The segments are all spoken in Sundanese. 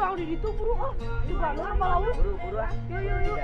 Buru di ditu buru ah. Juga lu apa lauk? Buru buru ah. Yuk yuk yuk.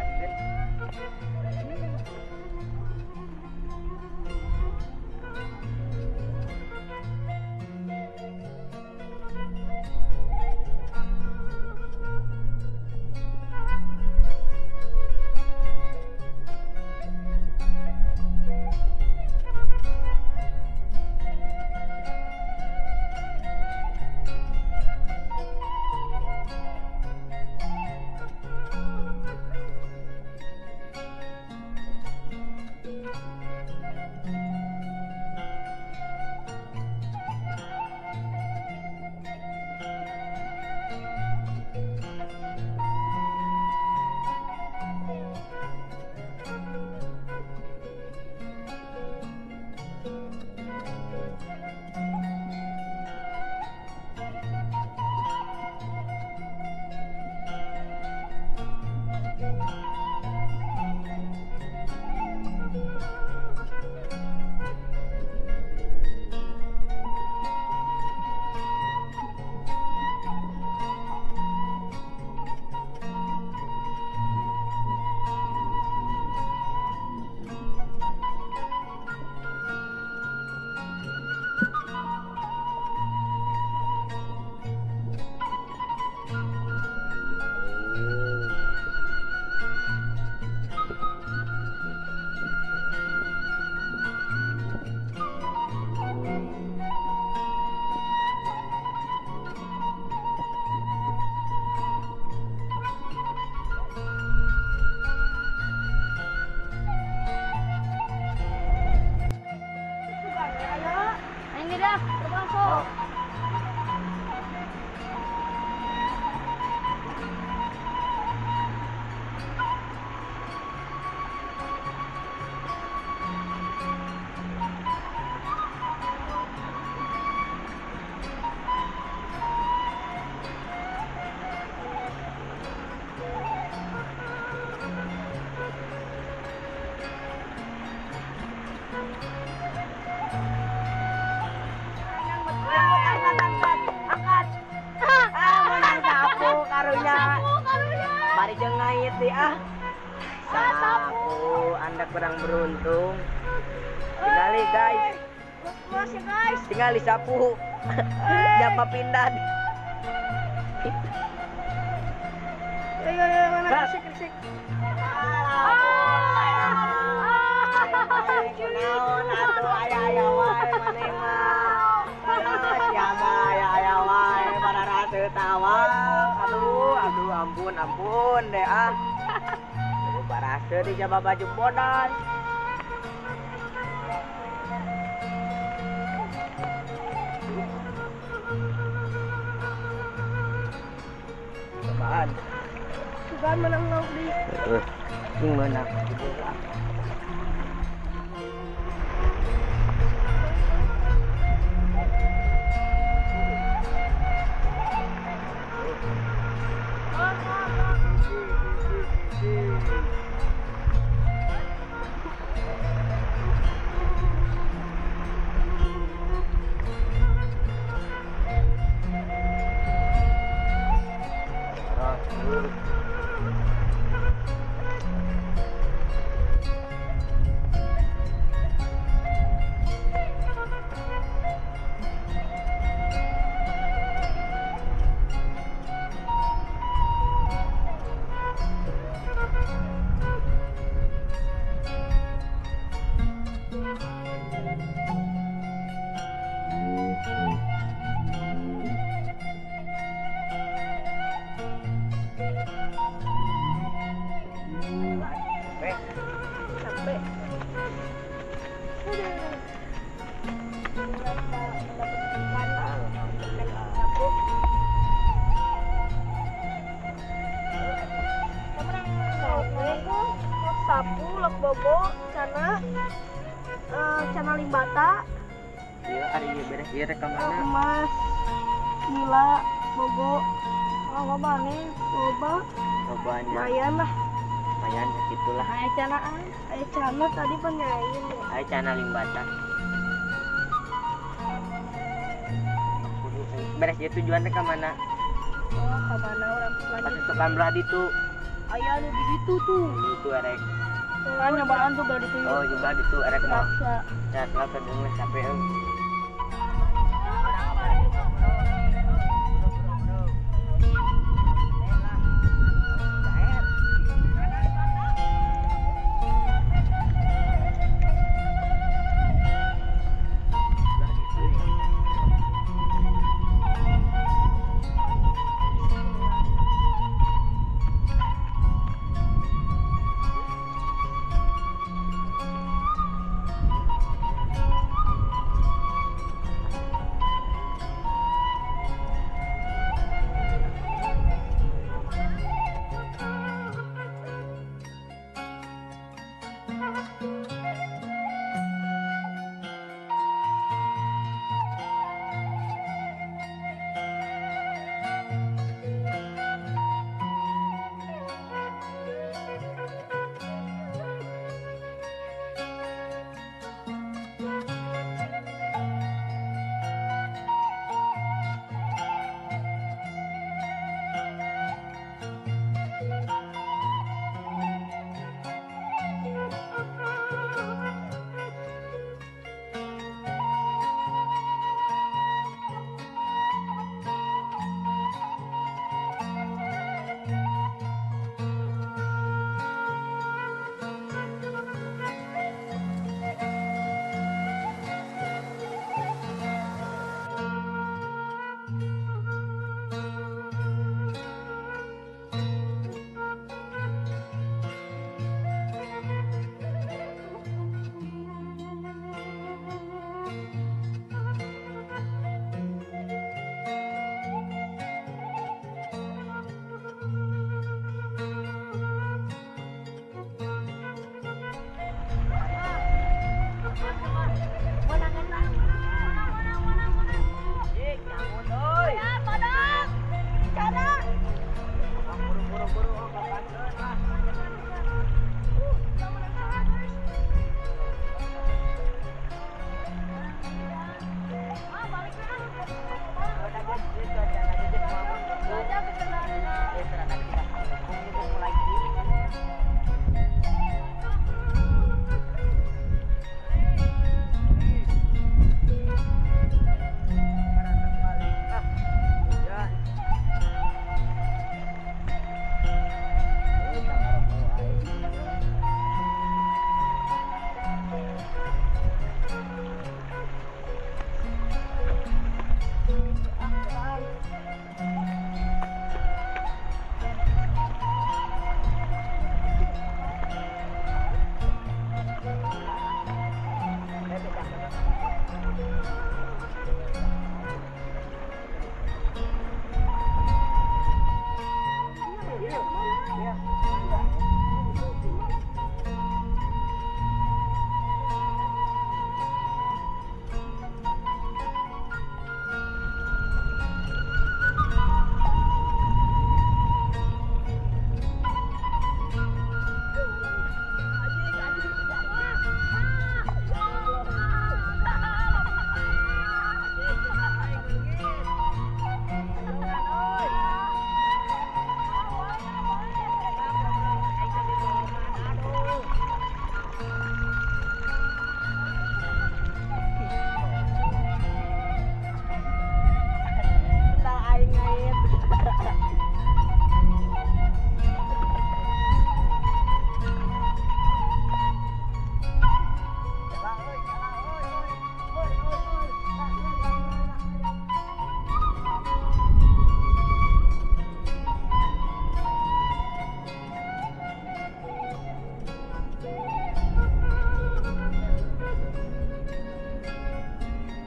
Sapu, Anda kurang beruntung. Tinggali guys. Masih guys. Tinggali sapu. Siapa pindah? Ayo ayo mana kesik kesik. Kunaon atuh aya aya wae maneh mah. Siapa aya aya wae pararaseu tawa. Aduh aduh ampun ampun deh ah. Barase di jaba baju bodas. Cobaan. Cobaan menang lauk di. Ini menang. Sapu, lok bobo, cana, cana limbata. Iya, hari ini beres ieu rek ka mana? Emas, nila, bogo, loba nih, loba. Lobanya. Lumayan lah. Lumayan segitulah. Aya canaan, aya cana tadi penyain. Aya cana limbata. Beres ieu tujuan rek ka mana? Oh, ka mana urang lanjut? Pasti tukang belah ditu. Aya nu di ditu tuh. Itu erek. Kan nyobaan tuh belah ditu. Oh, juga ditu erek mah. Selasa. Ya, selasa geus capek euy.